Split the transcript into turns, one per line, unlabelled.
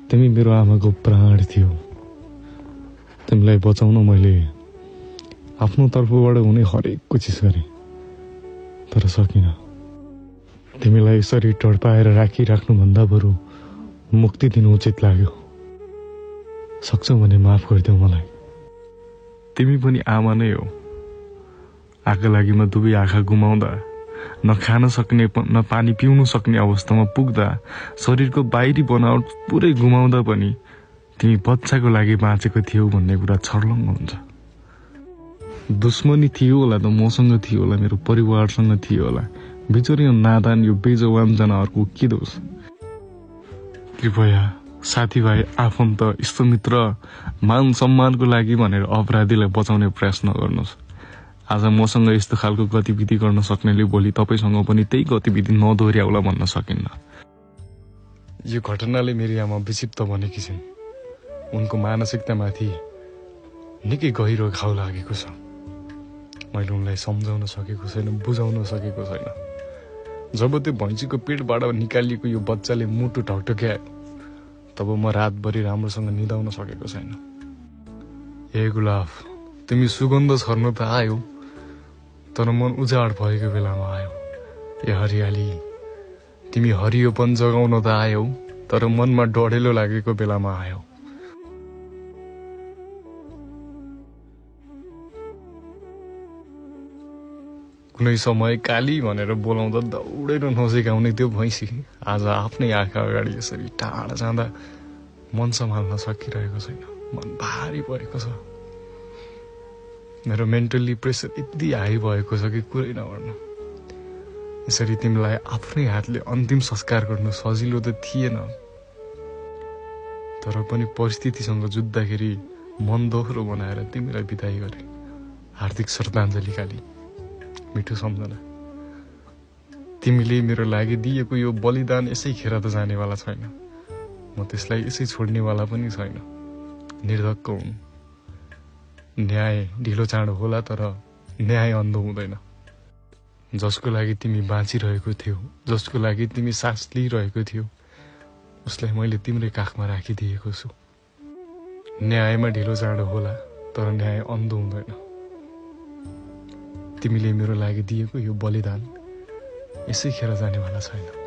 तिमी मेरो आमाको प्राण थियौ। तिमीलाई बचाउन मैले आफ्नो तर्फबाट हुने हरेक कोसिस गरेँ, तर सकिनँ। तिमीलाई यसरी टड्पाएर राखिराख्नुभन्दा बरु मुक्ति दिनु उचित लाग्यो। सक्छौ भने माफ गरिदेऊ मलाई। तिमी पनि आमा नै हो। आँखा लागिमा दुवै आँखा गुमाउँदा, न खान सक्ने न पानी पिउन सक्ने अवस्थामा पुग्दा, शरीरको बाहिरी बनावट पुरै गुमाउँदा पनि तिमी बच्चाको लागि बाँचेको थियौ भन्ने कुरा छर्लङ्ग हुन्छ। दुश्मनी थियो होला त मसँग थियो होला, मेरो परिवारसँग थियो होला। बिचरी नादान यो बेजवान जनावरको के दोष? कृपया साथीभाइ, आफन्त, इष्टमित्र, मान सम्मानको लागि भनेर अपराधीलाई बचाउने प्रयास नगर्नुहोस्। आज मसँग यस्तो खालको गतिविधि गर्न सक्नेले भोलि तपाईसँग पनि त्यही गतिविधि नदोहोर्याउला भन्न सकिन्न। यो घटनाले मेरी आमा विक्षिप्त बनेकी छिन्। उनको मानसिकतामाथि निकै गहिरो घाउ लागेको छ। मैले उनलाई सम्झाउन सकेको छैन, बुझाउन सकेको छैन। जब त्यो भैँसीको पेटबाट निकालिएको यो बच्चाले मुटु ढकढक्यायो, तब म रातभरि राम्रोसँग निदाउन सकेको छैन। ए गुलाब, तिमी सुगन्ध छर्न त आयो, तर मन उजाड भएको बेलामा आयो। ए हरियाली, तिमी हरियोपन जगाउन त आयौ, तर मनमा डढेलो लागेको बेलामा आयौ। कुनै समय काली भनेर बोलाउँदा दौडेर नजिकाउने त्यो भैँसी आज आफ्नै आँखा अगाडि यसरी टाढा जाँदा मन सम्हाल्न सकिरहेको छैन। मन भारी परेको छ। मेरो मेन्टल्ली प्रेसर यति हाई भएको छ कि कुरै नगर्नु। यसरी तिमीलाई आफ्नै हातले अन्तिम संस्कार गर्नु सजिलो त थिएन, तर पनि परिस्थितिसँग जुझ्दाखेरि मन दोहोरो बनाएर तिमीलाई बिदाई गरे। हार्दिक श्रद्धाञ्जली काली, मिठो सम्झना। तिमीले मेरो लागि दिएको यो बलिदान यसै खेर त जानेवाला छैन। म त्यसलाई यसै छोड्नेवाला पनि छैन। निर्धक्क हुँ। न्याय ढिलो चाँडो होला, तर न्याय अन्धो हुँदैन। जसको लागि तिमी बाँचिरहेको थियौ, जसको लागि तिमी सास लिइरहेको थियौ, उसलाई मैले तिम्रै काखमा राखिदिएको छु। न्यायमा ढिलो चाँडो होला, तर न्याय अन्धो हुँदैन। तिमीले मेरो लागि दिएको यो बलिदान यसै खेर जानेवाला छैन।